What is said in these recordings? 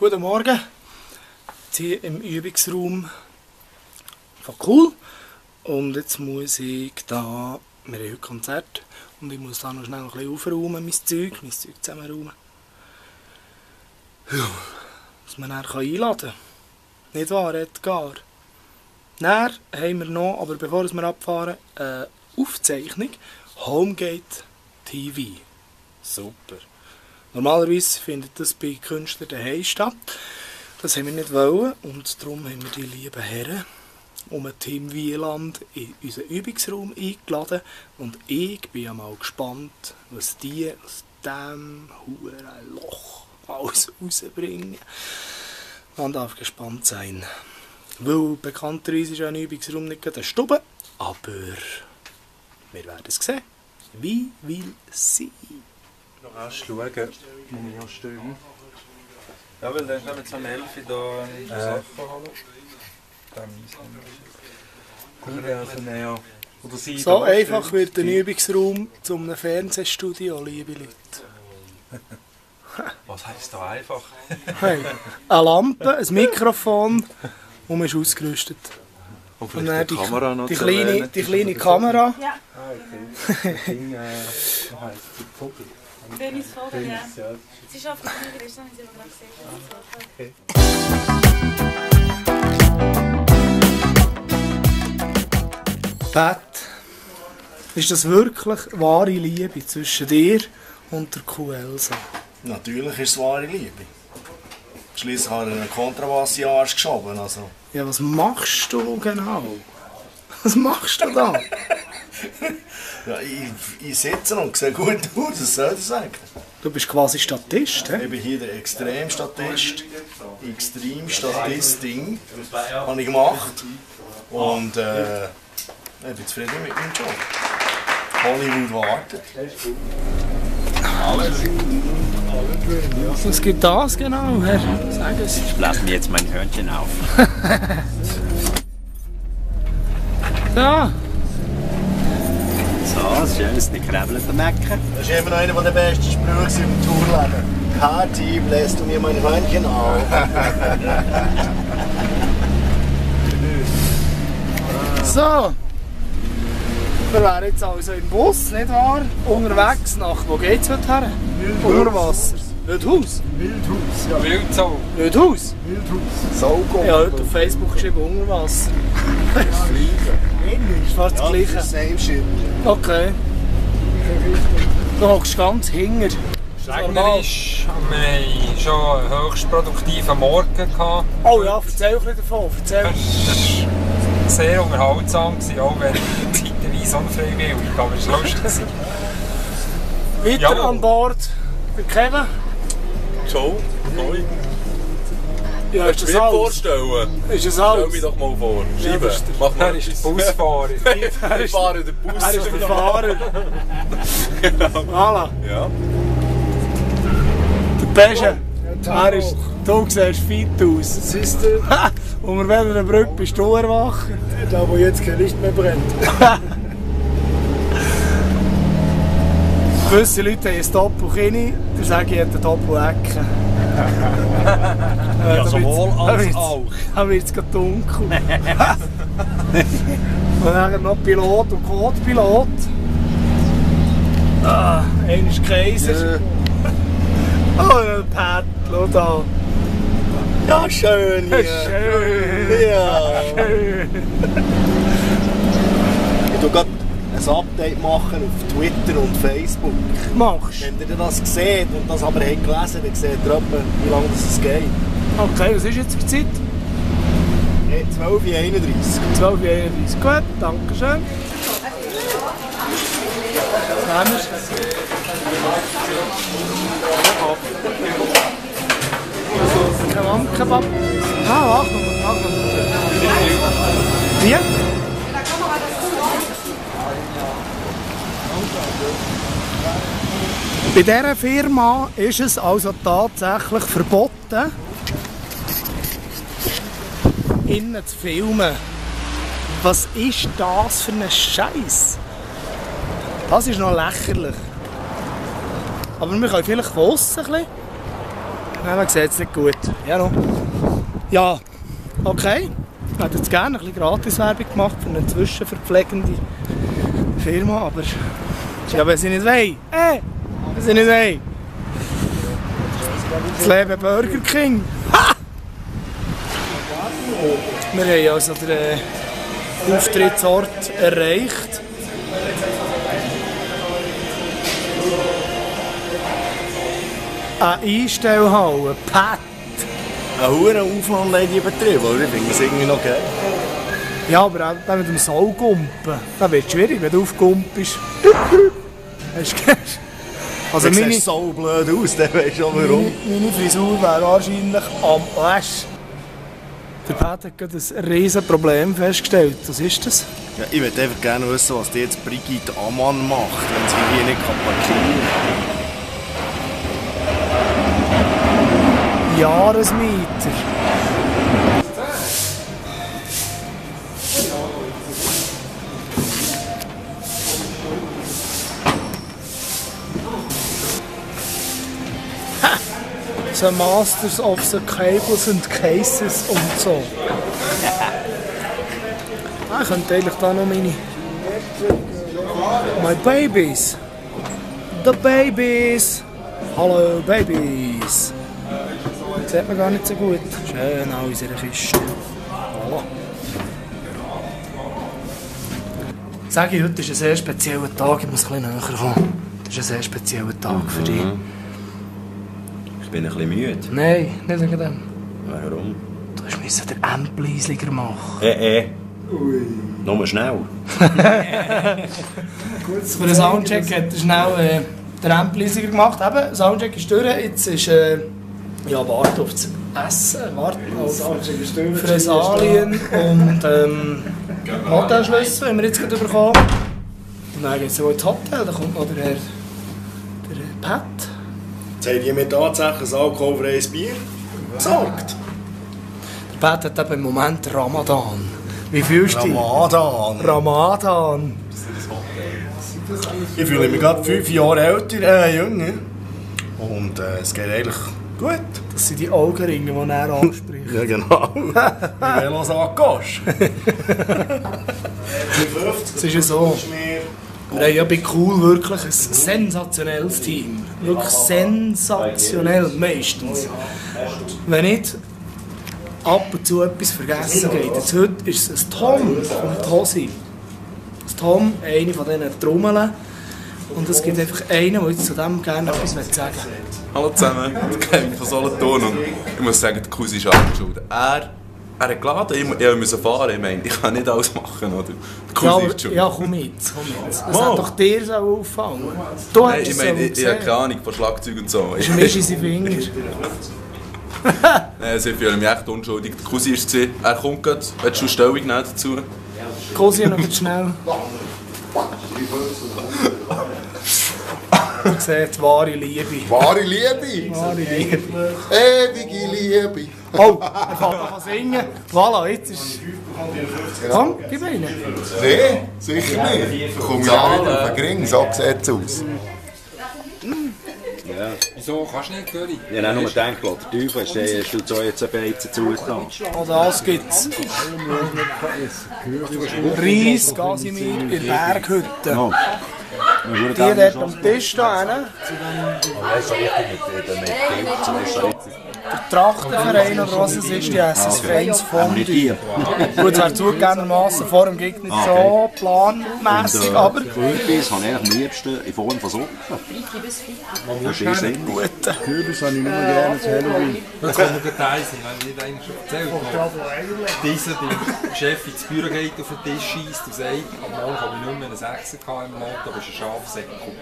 Guten Morgen, jetzt hier im Übungsraum von Cool. Und jetzt muss ich da, wir haben heute Konzert, und ich muss da noch schnell ein bisschen aufräumen, mein Zeug zusammenräumen. Ja, dass man dann einladen kann. Nicht wahr, Edgar? Dann haben wir noch, aber bevor wir abfahren, eine Aufzeichnung, Homegate TV. Super. Normalerweise findet das bei Künstlern daheim statt. Das haben wir nicht wollen und darum haben wir die lieben Herren um Team Wieland in unseren Übungsraum eingeladen. Und ich bin ja mal gespannt, was die aus diesem huren Loch alles rausbringen. Man darf gespannt sein. Weil bekannterweise ist ja ein Übungsraum nicht eine Stube, aber wir werden es sehen. Wie will sie? Noch erst schauen, muss ich noch stimmen. Ja, weil dann kommen wir zum 11 Uhr hier Sachen holen. Dann so einfach wird ein Übungsraum zu einem Fernsehstudio, liebe Leute. Was heisst da einfach? Hey, eine Lampe, ein Mikrofon und man ist ausgerüstet. Und vielleicht die Kamera noch die kleine Kamera. Ja. Ah, okay. Das Ding, was heisst die Vogel? Dennis Vogel, ja. Sie ist auf der Bühne, das haben Sie aber gesehen. Pat, ist das wirklich wahre Liebe zwischen dir und der Kuh Elsa? Natürlich ist es wahre Liebe. Schliesslich hat er einen Kontrabass in den Arsch geschoben. Also. Ja, was machst du genau? Was machst du da? Ja, ich sitze und sehe gut aus, was soll ich sagen? Du bist quasi Statist, hä? Ich bin hier der Extremstatist. Extremstatist-Ding habe ich gemacht. Und ich bin zufrieden mit meinem Job. Hollywood wartet. Alles. Was gibt das genau, Herr? Sag es. Ich blase mir jetzt mein Hörnchen auf. Da! So, ein schönes gekrebelter Mecker. Das ist immer noch einer der besten Sprüche im Tourleben. Kati, bläst du mir mein Hörnchen auf. So! Wir wären jetzt also im Bus, nicht wahr? Unterwegs nach, wo geht's heute her? Unter Wasser. Wildhaus? Wildhaus. Ja. Wildsau. Wildhaus? Wildhaus. Saugo. Ja, heute auf Facebook geschrieben Unterwasser. Ist fast das Gleiche. Same shit. Okay. Du hockst ganz hinger. Regnerisch. Wir hatten schon einen höchst produktiven Morgen gehabt. Oh ja, erzähl ein bisschen davon. Erzähl. Das war sehr unterhaltsam, auch wenn zeitweise unfreiwillig, aber es war lustig. Weiter Jawohl. an Bord der Kevin. So, hoi. Ja, ist das Mir alles? vorstellen? Ist das Stell alles? mich doch mal vor. Ja, Schreiben. das ist der- Mach mal Er ist etwas. der Busfahrer. Ich fahre den Bus. Er ist der Fahrer. Genau. Voilà. Ja. Der Pesche. Er ist, du siehst fit aus. Siehst du, Und wir werden der Brücke bist du erwacht. da wo jetzt kein Licht mehr brennt. Gewisse Leute haben ein Doppelkinn, die sagen, ich hätte eine Doppelecke. Ja, sowohl als auch. Dann wird es dunkel. Und dann noch Pilot und Co-Pilot. Ah, einer ist Kaiser. Oh, der Pat, schau da. Ja, schön hier. Schön. Ja. Schön. Ich tue gerade ein Update machen auf Twitter und Facebook. Machst Wenn ihr das seht und das aber habt gelesen, dann seht ihr etwa, wie lange es geht. Okay, was ist jetzt für Zeit? 12:31 Uhr. 12:31. Gut, danke schön. Was nehmen wir? Kebab. Ah, warte noch. Wie? Bei dieser Firma ist es also tatsächlich verboten, innen zu filmen. Was ist das für ein Scheiß? Das ist noch lächerlich. Aber wir können vielleicht von aussen ein bisschen. Nein, man sieht es nicht gut. Ja, no. Ja, okay. Ich hätte jetzt gerne ein bisschen Gratiswerbung gemacht für eine zwischenverpflegende Firma, aber ja, wenn sie nicht wollen. Wenn sie nicht wollen. Das Leben Burger King. Ha! Wir haben also den Auftrittsort erreicht. Eine Einstellhalle, Pat. Ein hoher Aufwand haben die betrieben, oder? Ich finde das irgendwie noch geil. Ja, aber auch mit dem Saugumpen, das wird schwierig, wenn du aufgumpst. Also Das meine, sieht so blöd aus, dann weisst du auch warum. meine Frisur wäre wahrscheinlich am Arsch. Der Pat hat gerade ein riesen Problem festgestellt. Was ist das? Ja, ich würde einfach gerne wissen, was die jetzt Brigitte Ammann macht, wenn sie hier nicht parkieren kann. Jahresmieter. So Masters of the Cables and Cases und so. Ich könnte eigentlich da noch meine... My babies. The babies. Hallo Babies. Das sieht man gar nicht so gut. Schön an unserer Kiste. Hallo. Sag ich, heute ist ein sehr spezieller Tag. Ich muss ein bisschen näher kommen. Das ist ein sehr spezieller Tag für dich. Ich bin ein bisschen müde. Nein, nicht wegen dem. Warum? Du musst den Ampliesliger machen. Nur schnell. Für den Soundcheck hat er schnell den Ampliesliger gemacht. Eben, Soundcheck ist durch. Jetzt ist... ja, warte auf das Essen. Warte auf Fressalien und Hotelschlüssel haben wir jetzt gerade bekommen. Und dann geht es ins Hotel. Da kommt noch der Pat. Jetzt haben die mir tatsächlich ein alkoholfreies Bier besorgt. Der Pat hat eben im Moment Ramadan. Wie fühlst du dich? Ramadan. Ramadan. Ich fühle mich gerade 5 Jahre älter, jünger. Und es geht eigentlich gut. Das sind die Augenringe, die er anspricht. Ja, genau. Wie Velos angehst. Es ist ja so. Wir haben ja bei Cool wirklich ein sensationelles Team. Wirklich sensationell, meistens. Wenn nicht ab und zu etwas vergessen geht. Jetzt heute ist es ein Tom und Tosi. Das Tom, eine von diesen Trommeln. Und es gibt einfach einen, der jetzt zu dem gerne etwas sagen will. Hallo zusammen, ich bin Kevin von Solothurn und ich muss sagen, der Cousin ist auch schuld. Er hat geladen, ich musste fahren, ich meine, ich kann nicht alles machen, oder? Der Cousin ist schuld. Ja, komm mit. Das hat doch dir so auffallen. Du Nein, hast ich es meine, so ich habe gesehen. keine Ahnung von Schlagzeug und so. Das ist mir in seinen Finger. Nein, ich fühle mich echt unschuldig. Der Cousin war, er kommt gerade, willst du Stellung nehmen dazu? Cosi noch schnell. Du siehst, wahre Liebe. Wahre Liebe! Wahre Liebe. Ewige Liebe! Oh, er fängt an zu singen. Voilà, jetzt ist... Komm, gib ihn. Nein, sicher nicht. Da komme ich auch wieder auf den Gring, so sieht es aus. Wieso kannst du nicht, Curry? Ich habe nur gedacht, der Teufel ist du so jetzt ein Beizen zugetan. Oh, das gibt's. Reis, Casimir in der Berghütte. No. Die dort am Tisch da hinten. Der Trachtenverein oder was es ist, die essen das feines Fondue. Gut, es wäre zugegebenermassen vor dem Gegner nicht so planmässig, aber... Kürbis habe ich am liebsten in Form von Suppe. Das ist Sinn. Kürbis habe ich nur gerne zu Halloween. Jetzt kommen wir gleich eins, wenn ich nicht eigentlich schon erzählt habe. Dieser, der Chef ins Büro geht, auf den Tisch scheisst und sagt, am Morgen habe ich nicht mehr einen 6er im Motto, aber es ist ein Schafsäckchen.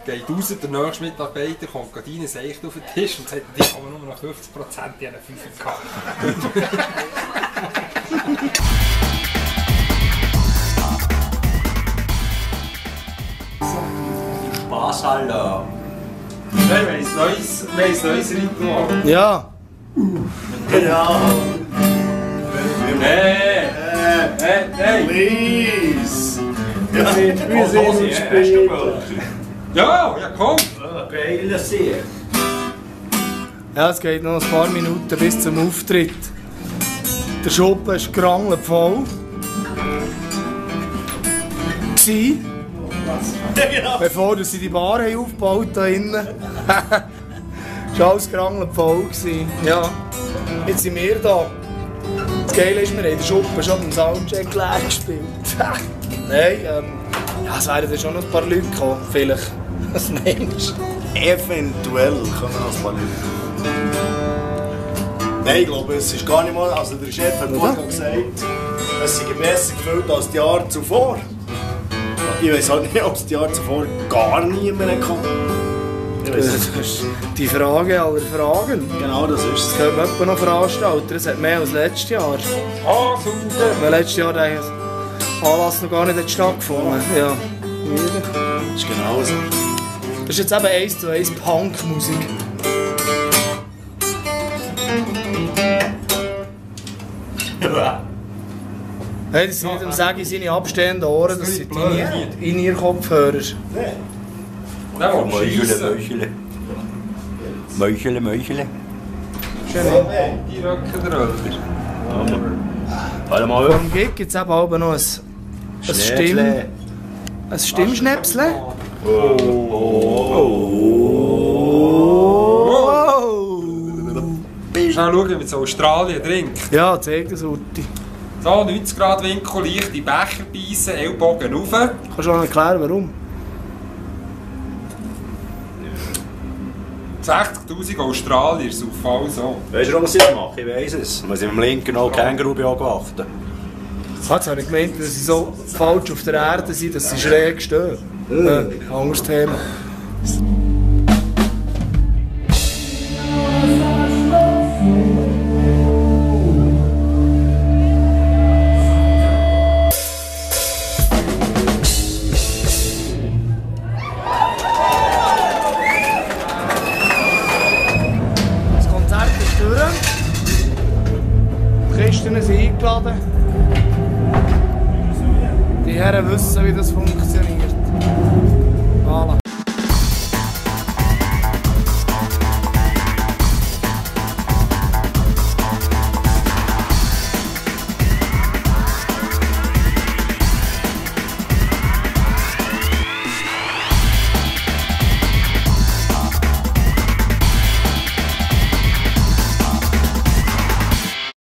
Geht raus, der nächste Mitarbeiter kommt gerade rein, sagt auf den Tisch und sagt, ich habe nur noch 50%, die haben einen 5er gehabt. Spaß, Alter. Wir haben ein neues Ritual. Ja. Hey! Please! Wir sehen uns später. Ja, komm! Ja, es geht noch ein paar Minuten bis zum Auftritt. Der Schuppen ist gerangelnd voll. Bevor sie die Bar haben aufgebaut da innen. Es war alles gerangelnd voll. Ja, jetzt sind wir da. Das Geile ist, wir haben den Schuppen schon beim Soundcheck leer gespielt. Nein, ja, es wären dann schon noch ein paar Leute gekommen, vielleicht. Was meinst du? Eventuell kommen noch ein paar Leute. Nein, ich glaube, es ist gar nicht mal. Also der Chef hat vorhin gesagt, es sei besser gefüllt als die Jahre zuvor. Ich weiß halt nicht, ob es die Jahre zuvor gar niemand kam. Das ist die Frage aller Fragen. Genau, das ist es. Das könnte man etwa noch veranstalten. Es hat mehr als letztes Jahr. Weil letztes Jahr der Anlass noch gar nicht stattgefunden. Ja. Das ist genau so. Das ist jetzt eben 1:1 Punkmusik. Hey, das sind nicht am Sagen seine abstehenden Ohren, das sind in ihr Kopfhörer. Meuchele. Meuchele. Schön. Die Röcken der Öller. Warte mal. Am Gig gibt es eben auch noch ein Stimmschnäpsle. Schnell schauen, wie man in Australien trinkt. Ja, zeig das, Utti. So, 90 Grad Winkel, leichte Becher beißen, Ellbogen rauf. Kannst du auch erklären, warum? 60'000 Australier saufen also. Weißt du, was ich mache? Ich weiss es. Wir sind im linken auch Känguru beobachtet. Jetzt habe ich gemeint, dass sie so falsch auf der Erde sind, dass sie schräg stehen. Anderes Thema. Das Konzert ist durch. Die Christen sind eingeladen. Die Herren wissen, wie das funktioniert. Voilà.